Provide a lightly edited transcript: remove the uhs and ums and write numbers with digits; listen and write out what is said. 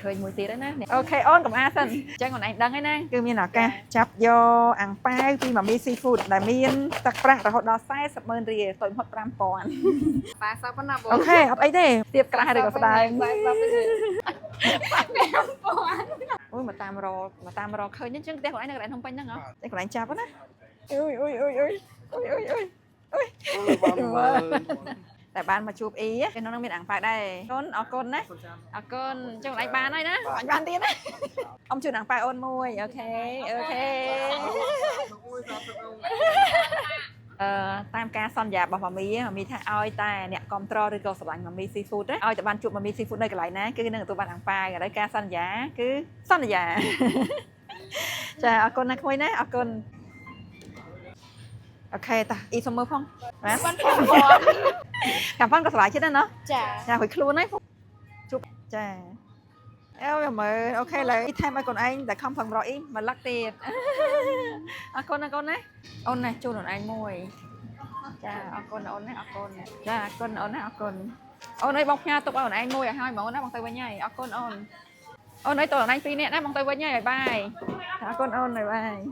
ឃើញមួយទៀតហើយណាOK អូនកុំអាសិនអញ្ចឹងអូនឯងដឹងហើយណាគឺមានឱកាសចាប់យកអាំងប៉ាវពីម៉ាមី Seafood ដែលមានទឹកប្រាក់រហូតដល់40ម៉ឺនរៀលតូចបំផុត5000 40ប៉ុណ្ណាបង OK អត់អីទេទៀបក្រាស់ឬក៏ស្ដើង 40 អូយមកតាមរមកតាមរឃើញអញ្ចឹងផ្ទះខ្លួនឯងនៅកន្លែងភ្នំពេញហ្នឹងហ៎តែកន្លែងចាប់ណាអុយអុយអុយអុយអុយអុយអុយអុយ បានមើល តែបានមកជួបអ៊ីក្នុងហ្នឹងមានអាំងប៉ាវដែរអូនអរគុណណាអរគុណអញ្ចឹងខ្លួនឯងបានហើយណាអញបានទៀតណាអ៊ំជូនអាំងប៉ាវអូនមួយ OK OK អឺតាមការសន្យារបស់ម៉ាមីម៉ាមីថាឲ្យតែអ្នកគ្រប់ត្រឬក៏ស្រឡាញ់ម៉ាមី Seafood ណាឲ្យតែបានជួបម៉ាមី Seafood នៅកន្លែងណាគឺនឹងទទួលបានអាំងប៉ាវឥឡូវការសន្យាគឺសន្យា ចាអរគុណណាក្មួយណាអរគុណ OK តាអ៊ីសុំមើលផងណា បាន5000 កាហ្វុនក៏ស្រឡាយចិត្តដែរណោះ ចា ចារួចខ្លួនហើយជួបចាអើយមើល OK ឥឡូវអ៊ីថែមឲ្យកូនឯងដែលខំប្រឹងរកអ៊ីមកលឹកទៀតអរគុណណាកូនណាអូនណាជូនអូនឯងមួយចាអរគុណអូនណាអរគុណចាអរគុណអូនណាអរគុណអូនអើយបងផ្ញើទុកឲ្យអូនឯងមួយឲ្យហើយហ្មងណាបងទៅវិញហើយអរគុណអូនអូនអើយតើអូនឯងពីរនាក់ណាបងទៅវិញហើយ bye អរគុណអូន bye bye.